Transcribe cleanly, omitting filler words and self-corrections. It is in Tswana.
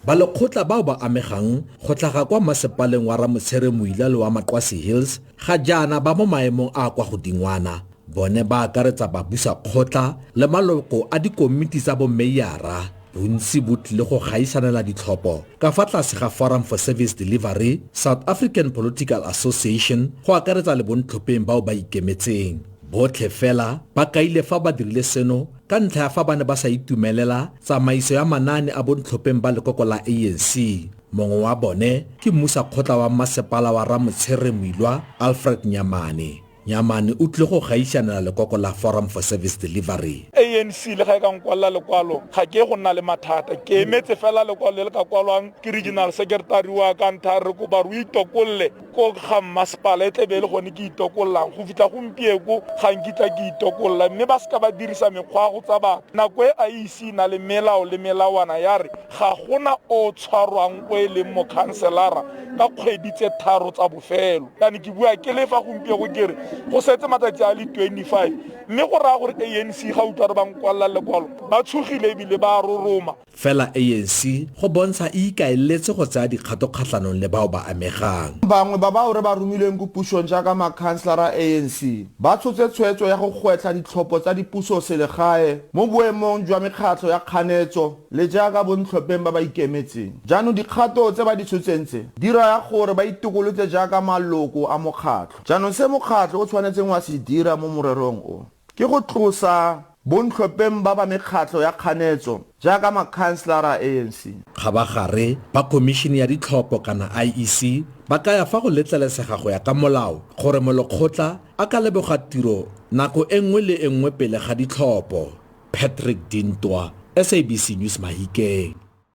Balekgotla bao ba amegang go tlhaga kwa masepaleng wa Ramotshere Moila le wa Maquassi Hills ga jaana ba mo maemong a a kwa godingwana. Bone ba akaretsa babusakgotla le maloko a dikomiti tsa bommeiyara. Bontsi bo tlile go gaisanela ditlhopho ka fa tlase ga Forum for Service Delivery, South African Political Association go akaretsa le bontlhopheng bao ba ikemetseng. Botlhe fela ba kaile fa ba dirile seno ka ntlha ya fa ba ne ba sa itumelela tsamaiso ya manaane a bontlhopheng ba lekoko la ANC. Mongwe wa bone ke mmusakgotla wa mmasepala wa Ramotshere Moilwa Alfred Nyamane. Nyamane o tlile go gaisanela lekoko la Forum for Service Delivery. ANC le ga e ka nkwalela lekwalo ga ke go nna le mathata. Ke emetse fela lekwalo le le ka kwalwang ke regional secretary wa ka ntha re kopa re o itokolle ko ga mmasepala e tlebe e le gone ke itokololang. Go fitlha gompieko ga nkitla ke itokolola, mme ba seka ba dirisa mekgwa ya go tsa batho. Nako e IEC e na le melao le melawana ya re ga gona o tshwarwang o e leng mokhanselara ka kgwedi tse tharo tsa bofelo. Jaanong ke bua ke le fa gompieko ke re go setse matsatsi a le 25, mme go raya gore ANC ga utlwa re ba nkwalela lekwalo ba tshogile ebile ba roroma. Fela ANC go bontsha e ikaeletse go tsaya dikgato kgatlhanong le bao ba amegang. Bangwe ba bao re ba romileng ko pusong jaaka makhanselara a ANC ba tshotse tshwetso ya go gwetlha ditlhopho tsa dipusoselegae mo boemong jwa mekgatlho ya kganetso le jaaka bontlhopheng ba ba ikemetseng. Jaanong dikgato tse ba di tshotseng tse di raya gore ba itokolotse jaaka maloko a mokgatlho. Jaanong se mokgatlho o tshwanetseng wa se dira mo morerong o ke go tlosa bontlhopheng ba ba mekgatlho ya kganetso jaaka makhanselara a ANC. Kgabagare, ba Khomišene ya Ditlhopho kana IEC ba kaya fa go letlelesega go ya ka molao gore molekgotla a ka leboga tiro nako e nngwe le e nngwe pele ga ditlhopho. Patrick Dintwa, SABC News Mahikeng.